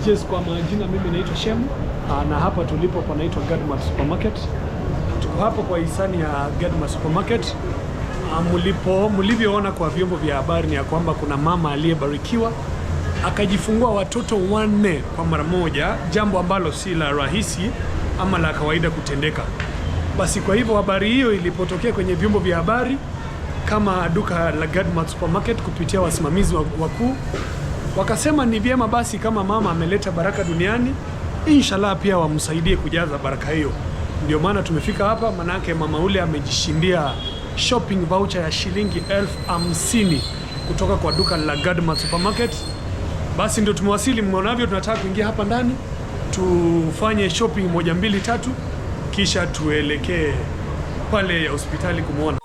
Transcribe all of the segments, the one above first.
Yes, kwa majina mimi naitwa Shem na hapa tulipo panaitwa Gadmart Supermarket. Tuko hapa kwa hisani ya Gadmart Supermarket. Mlipo mlivyoona kwa vyombo vya habari ni ya kwamba kuna mama aliyebarikiwa akajifungua watoto wanne kwa mara moja, jambo ambalo si la rahisi ama la kawaida kutendeka. Basi kwa hivyo habari hiyo ilipotokea kwenye vyombo vya habari kama duka la Gadmart Supermarket kupitia wasimamizi wakuu wakasema ni vyema basi kama mama ameleta baraka duniani, inshallah pia wamsaidie kujaza baraka hiyo. Ndio maana tumefika hapa, manake mama ule amejishindia shopping voucher ya shilingi 50,000 kutoka kwa duka la Gadmart Supermarket. Basi ndio tumewasili, mmeonavyo, tunataka kuingia hapa ndani tufanye shopping moja mbili tatu, kisha tuelekee pale hospitali kumwona.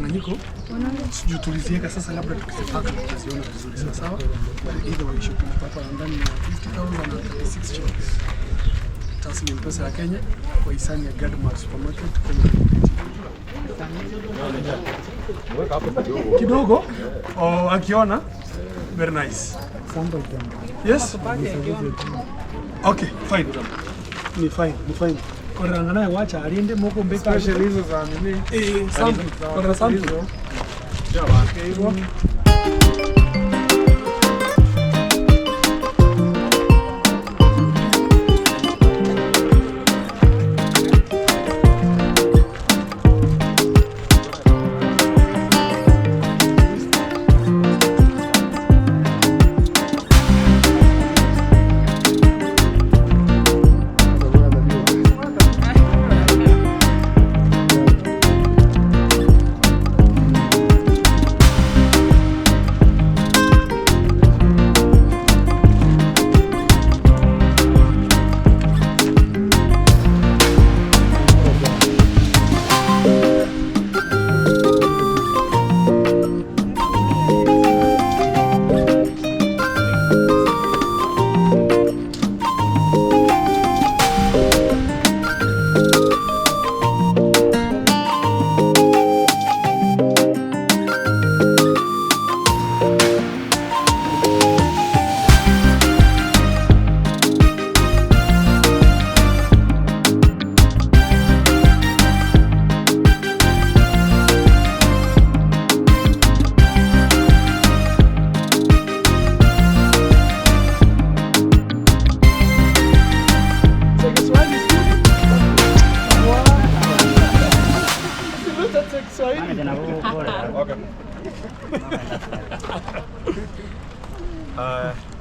Mchanganyiko sijui tuliziweka sasa, labda tukizipaka tutaziona vizuri, sawa sawa. But either way shopping hapa ndani ya 50,036 shillings taslim pesa ya Kenya kwa hisani ya Gadmart Supermarket kwenye kidogo oh, akiona very nice. Yes, okay, fine, ni fine, ni fine. Koranga naye wacha alinde moko mbeka Special hizo za nini? Eh, sample koranga sample. Hivyo.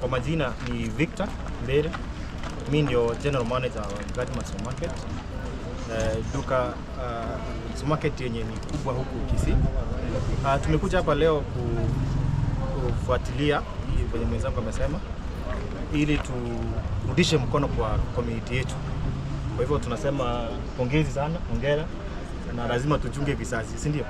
Kwa majina ni Victor Mbere, mi ndio general manager wa Gadmart Supermarket. Duka supermarket yenye ni kubwa huku Kisii. Tumekuja hapa leo kufuatilia hii venye mwenzangu amesema, ili turudishe mkono kwa community yetu. Kwa hivyo tunasema pongezi sana, hongera, na lazima tuchunge vizazi, si ndio?